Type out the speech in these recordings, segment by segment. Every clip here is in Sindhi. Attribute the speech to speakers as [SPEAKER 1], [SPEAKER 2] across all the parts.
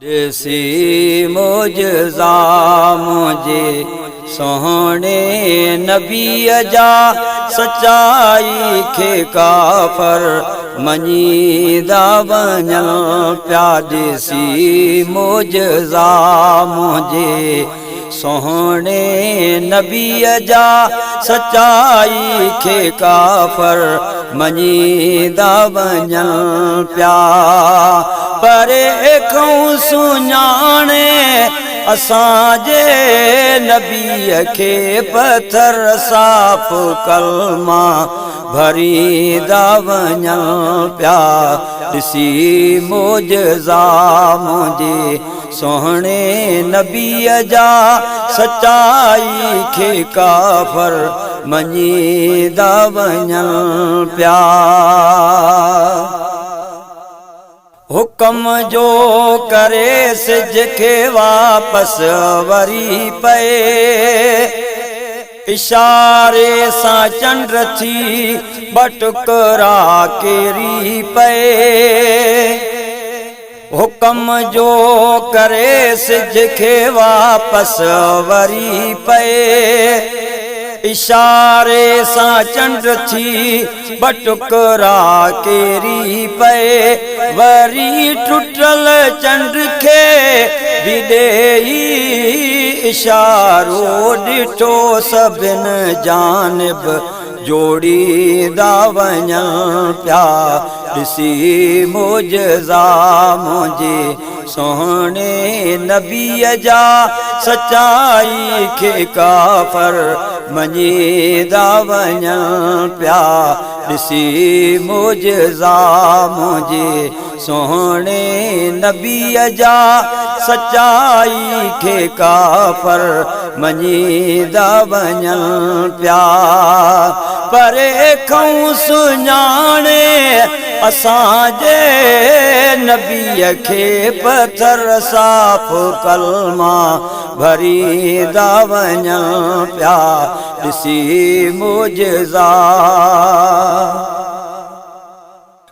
[SPEAKER 1] ڏسي معجزا منهنجي سهڻي نبيء جا، سچائي کي ڪافر مڃيندا وڃن پيا. ڏسي معجزا منهنجي سهڻي نبيء جا، سچائي کي ڪافر مڃيندا وڃن پيا. پري کئون سڃاڻي اسان جي نبيء کي، پٿر صاف ڪلما ڀريندا وڃن پيا. ڏسي معجزا منهنجي سهڻي نبيء جا، سچائي کي ڪافر مڃيندا وڃن پيا. حڪم جو ڪري سج کي واپس وري پئي، اشاري سان چنڊ ٿي ٻه ٽڪرا ڪيري پئي. حڪم جو ڪري سج کي واپس وري پئي، اشاري سان چنڊ ٿي ٻه ٽڪرا ڪيري پئي. وري ٽٽل چنڊ کي به ڏيئي اشارو، ڏٺو سڀن جانب جوڙيندا وڃن پيا. ڏسي معجزا منهنجي سهڻي نبيء جا، سچائي کي ڪافر مڃيندا وڃن پيا. ڏسي معجزا منهنجي سهڻي نبيء جا، سچائي کي ڪافر مڃيندا وڃن پيا. پري کئون سڃاڻي اسان جي نبيء کي، پٿر صاف ڪلما ڀريندا وڃن پيا. ڏسي معجزا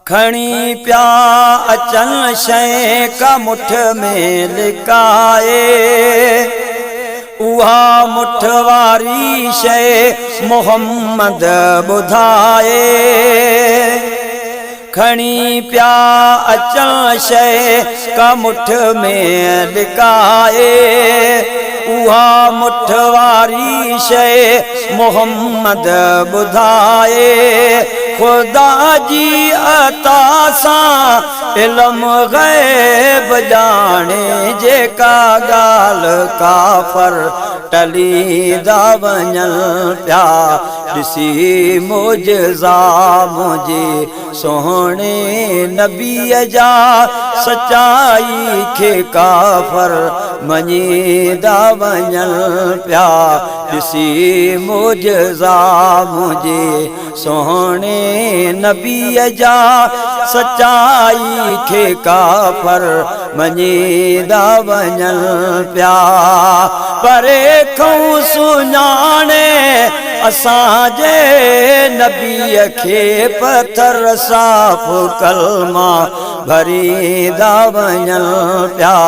[SPEAKER 1] کڻي پيا اچن شيء ڪا مٺ ۾ لڪائي، اها مٺ واري شيء محمد ٻڌائي. کڻي پيا اچن شيء ڪا مٺ ۾ لڪائي، اها مٺ واري شيء محمد ٻڌائي. خدا جي عطا سان علم غيب ڄاڻي، جيڪا ڳالهه ڪافر ٽليندا وڃن پيا. ڏسي معجزا منهنجي سهڻي نبيء جا، سچائي کي ڪافر مڃيندا وڃن پيا. ڏسي معجزا منهنجي سهڻي نبيء جا، سچائي کي ڪافر مڃيندا وڃن پيا. پري کئون سڃاڻي اسان جي نبيء کي، پٿر صاف ڪلما ڀريندا وڃن پيا.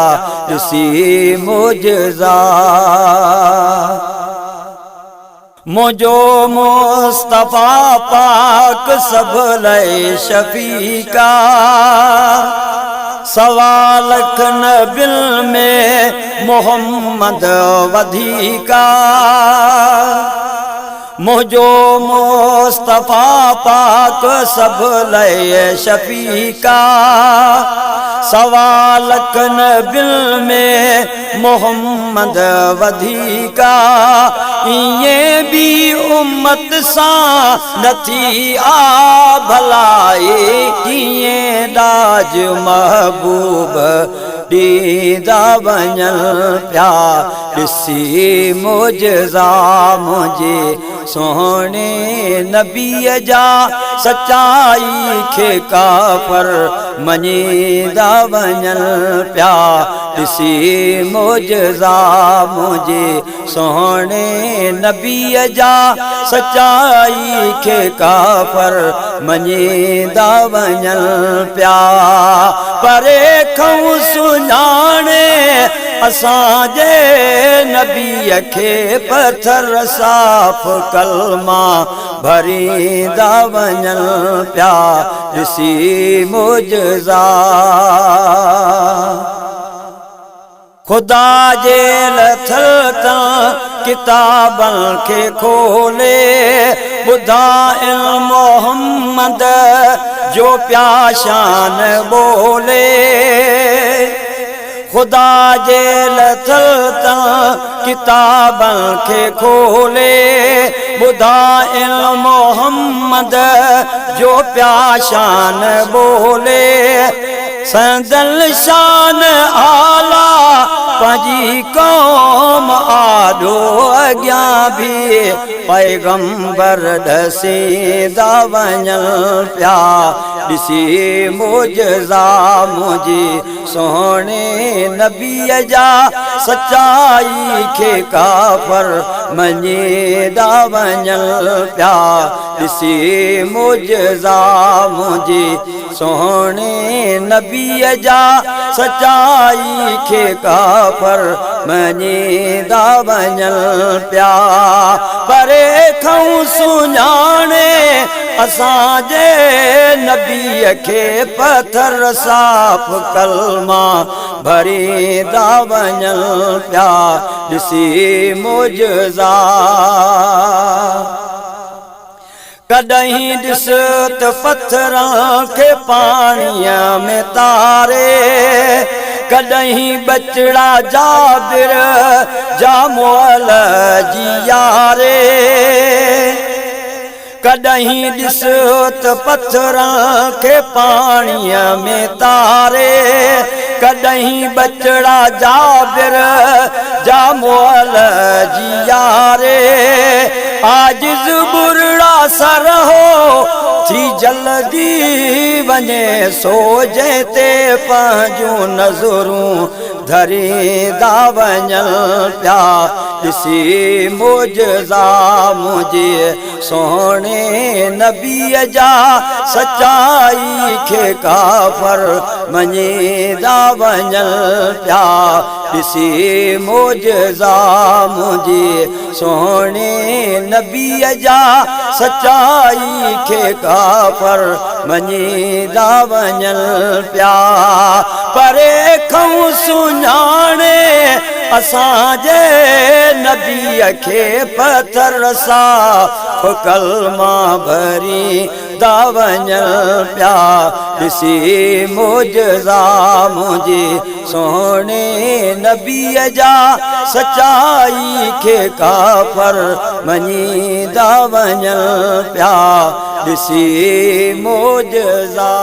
[SPEAKER 1] ڏسي معجزا منهنجو مصطفيٰ پاڪ سڀ لئه شفيقا، سوا لک نبين ۾ محمد وڌيڪا. منهنجو مصطفيٰ پاڪ سڀ لئه شفيقا، سوا لک نبين ۾ محمد وڌيڪا. ائين ٻي امت سان نه ٿي آ ڀلائي، جيئن ڏاج محبوب ڏيندا وڃن پيا. ڏسي معجزا منهنجي سهڻي نبيء جا، سچائي کي ڪافر مڃيندا وڃن پيا. ڏسي معجزا منهنجي سهڻي نبيء جا، سچائي کي ڪافر مڃيندا وڃن پيا. پري کئون سڃاڻي اسان جي نبيء کي پٿر صاف ڪلما ڀريندا وڃن پيا ڏسي معجزا. خدا جي لٿل تان ڪتابن کي کولي ٻڌائن محمد جو پيا شان ٻولي. خدا جي لٿل تان ڪتابن کي کولي ٻڌائن محمد جو پيا شان ٻولي. سندن شان اعليٰ پنهنجي قوم آڏو اڳيان به پيغمبر ڏسيندا وڃن پيا ڏسي معجزا منهنجي سهڻي نبيء جا سچائي کي ڪافر مڃيندا وڃن پيا ڏسي معجزا منهنجي سهڻي نبيء جا سچائي کي ڪافر مڃيندا وڃن پيا. پري کئون سڃاڻي اسان جي نبيء کي پٿر صاف ڪلما ڀريندا وڃن پيا ڏسي معجزا. ڪڏهن ڏس ته پٿرن کي پاڻيء ۾ تاري، ڪڏهن ٻچڙا جابر جا مئل جياري. ڪڏهن ڏس ته پٿرن کي پاڻيء ۾ تاري، ڪڏهن ٻچڙا جابر جا مئل جياري. عاجز ٻرڙا سرهو ٿي جلدي وڃي سو جنهن تي پنهنجون نظرون ڌريندا وڃن پيا ڏسي معجزا منهنجي سهڻي نبيء جا سچائي کي ڪافر مڃيندا وڃن پيا ڏسي معجزا منهنجي سهڻي نبيء جا سچائي کي ڪافر مڃيندا وڃن پيا. پري کئون سڃاڻي اسان جي نبيء کي پٿر صاف ڪلما ڀريندا وڃن پيا. ڏسي معجزا منهنجي سهڻي نبيء جا سچائي کي ڪافر مڃيندا وڃن پيا. ڏسي معجزا.